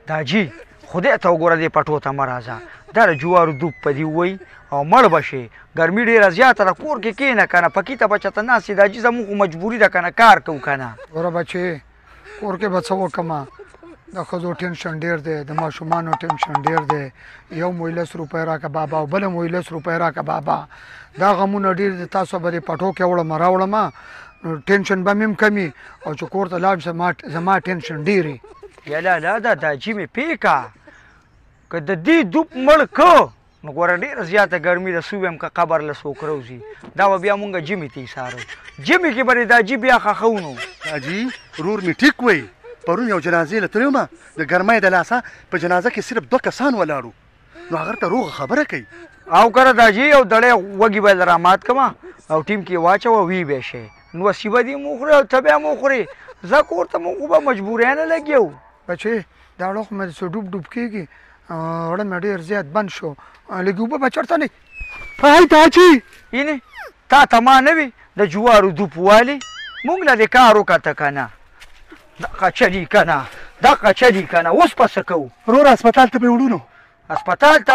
دا جی خدای ته وګوره دې پټو ته مه راځه، دا د جوارو دوب په دې ووایي او مړ به شې. ګرمي ډېره زیاته ده، کور کې کښېنه که نه، پکي ته به چېرته ناست یې. دا جي زموږ خو مجبوري ده که نه، کار کوو که نه. ګوره بچې، کور کې به څه وکړم، د ښځو ټینشن ډېر دی، د ماشومانو ټینشن ډېر دی. یو مو لس روپۍ راکړه بابا او بله مو لس روپۍ راکړه بابا، دا غمونه ډېر دي. تاسو به دې پټو کې وړم راوړم، نو ټینشن به مې هم کمي، او چې کور ته لاړ شم زما ټینشن ډېر وي. یا لا لا دا داجي مې پیکا که د دې دوپ مړ که نو ګوره ډېره زیاته ګرمي ده، څه ووایم که قبر له څوک راوځي، دا به بیا مونږ ژمي ته ایسارو، ژمي کې به دې داجي بیا ښخوو. نو داجي ورور مې ټیک وایي، پرون یو جنازې له تللی وم، د ګرمۍ د لاسه په جنازه کې صرف دوه کسان ولاړو، نو هغه ته روغه خبره کوي. او کره داجي یو دړی وږي به له رامات کړم او ټیم کې یې واچوه، وی به شي، نو وسیبه دې هم وخورې او ته به هم وخورې. ځه کور ته، مونږ خو به مجبوریانه لګیو. بچې دا اړخ مې څه ډوب ډوب کېږي، اوړه مې ډېر زیات بند شو، لږې اوبه به چېرته نه پای ته اچي. اینې تا ته ما نه وي د جوارو دوپ والي، مونږ له دې کار وکته که نه، دغه چلي که نه، دغه چلي که نه، اوس به څه کوو؟ وروره هسپتال ته به یې وړو. نو هسپتال ته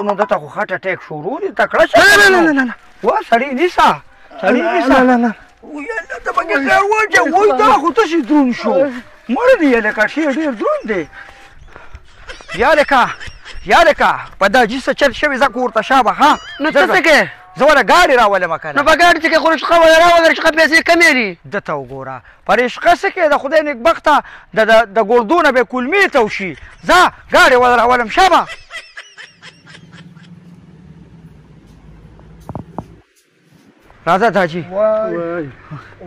نو دته خو خټه ټیک شروع دي، تکړه شه. نه نه نه نه وا سړی نیسه، سړی نیسه. نه نه نه ویل ته پکې خیر واچوه. وای دا خو تاسې دروند شو، مړ دی لکه شی ډېر دروند دی. یا لکه یا لکه په دا جي څه چل شوی، ځه کور ته شابه. ښه نو ته څه کوې؟ زه وله ګاډي راولم که نه. نو په ګاډي چې کې خو رشقه وله راوله، رشقه پیسې کمې دي. ده ته وګوره په رشقه څه کې، د خدای نېکبخته د ګردو نه به کولمې ته وشي. ځه ګاډي وله راولم، شابه. راځه تاجي. وای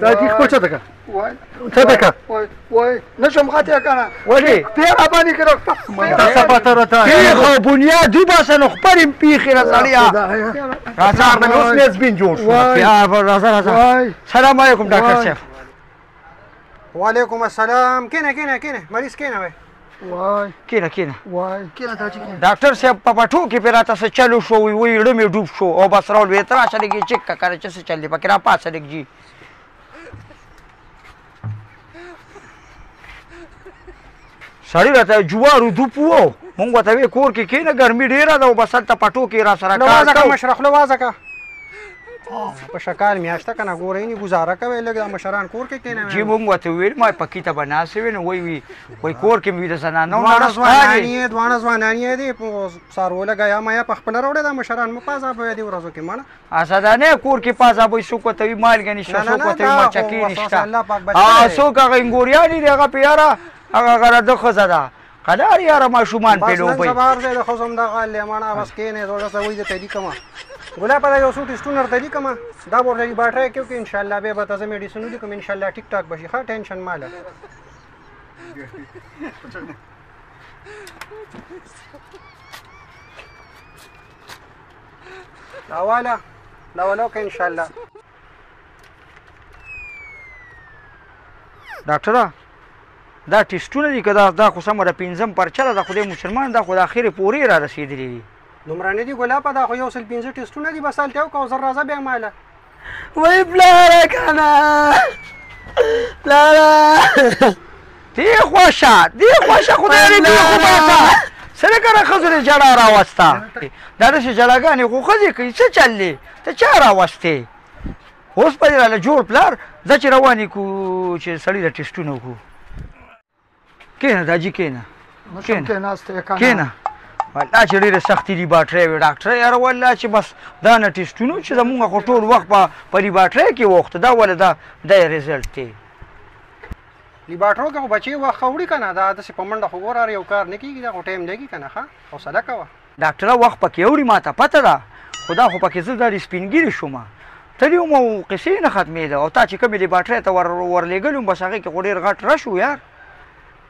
تاجي خپل چاته که وای چاته که وای وای نشم خاطر کنه، ولې پیر باندې کړه دا پته راته پیخ او بنیاد وباسه، نو خپل پیخې را سړیا. راځه مې اوس میز بین جوړ شو. راځه راځه. سلام علیکم ډاکټر صاحب. وعلیکم السلام. کینه کینه کینه مریض کینه وای وای کینه کینه وای کینه تاجي کینه. ډاکټر صاحب په پټو کې پرې راته څه چلو شو، وایي وایي مې ډوب شو او بس راولوېد. ته راشه لږ یې چک کړه که نه چې څه چل دی پکې، راپاڅه لږ جي. سړی راته جوارو دوپ وو، مونږ ورته ویې کور کې کښېنه ګرمي ډېره ده، او بس هلته پټو کې را سره کار کوو. مشره خوله وازه کړه، په شکال میاشته که نه ګوره اینې ګزاره کوې لږ، دا مشران کور کې کښېنوي. جي مونږ ورته وویل ما پکي ته به ناستې وې، نو وایي وایي کور کې مې وي د زنانو دواړه ځوانان یې دي، څاروو له ګیا میا په خپله راوړې. دا مشران مه پازابوئ دې ورځو کې مړه. اسدانه کور کې پازابوئ، څوک ورته وي مالګه نشته، څوک ورته وي مرچکې نشته، څوک هغه انګوریانې دي، هغه په یاره هغه غره د ښځه ده قلار یاره ماشومان پرې لوبوي. بس نن سبا هر ځای د ښځو همدغه حال دی مړه. بس کښېنئ زه ورته وایي درته لیکم ګلابه، دا یو څو ټسټونه درته لیکم، دا به ورته لیبارټرۍ کې وکړې، انشاءالله بیا به ته زه میډیسن ولیکم، انشاءالله ټیک ټاک به شي. ښه ټینشن مه له. دا واله دا واله وکړه انشاءالله. ډاکټره دا ټسټونه دي که دا خو سمه ده، پنځم پرچه ده، د خدای مسلمان دا خو د اخرې پورې را رسېدلي دي. دومره نه دي ګلابه، دا خو 105 ټسټونه دي، بس هلته وکړه او زر راځه بیا ماله. وای پلاره که نه پلاره دې خوښه دې خوښه خدای دې بې خوباسه. څه کره ښځو دې ژړا راوسته، دا داسې ژړاګانې خو ښځې کوي، څه چل دی ته چا راوستې؟ اوس به دې راله جوړ پلار، ځه چې روان یې کړو چې سړي د ټسټونه وکړو. کښېنه داجي کښېنه کښېنه. والله چې ډېرې سختې لیبارټرۍ وې ډاکټر یاره، والله چې بس دا نه ټسټونو چې زمونږ خو ټول وخت په لیبارټرۍ کې وخت، دا ولې دا دا یې رزلټ دی. لیبارټرو کې خو بچې وخت وړي که نه، دا داسې په منډه خو ګوره هر یو کار نه کېږي، دا خو ټایم لګي که نه. ښه حوصله کوه ډاکټره، وخت پکې اوړي ما ته پته ده، خو دا خو پکې زه دا سپین ږیری شوم تللی وم او قصې نه ختمېده، او تا چې کومې لیبارټرۍ ته ورلېږلی وم بس هغې کې خو ډېر غټ رش و یار.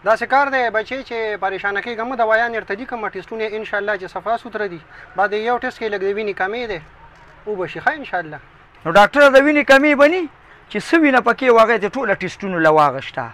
داسې کار دی بچې چې پریشانه کېږه مه، دوایانې درته لیکم، ټسټونه یې انشاءالله چې صفا سوتره دي، بعد یو ټسټ کې لږ د وینې کمې دی وبه شي. ښه انشاءالله. نو ډاکټره د وینې کمې به ني چې څه وینه پکې وه هغه یې ټوله ټسټونو له واغېسته.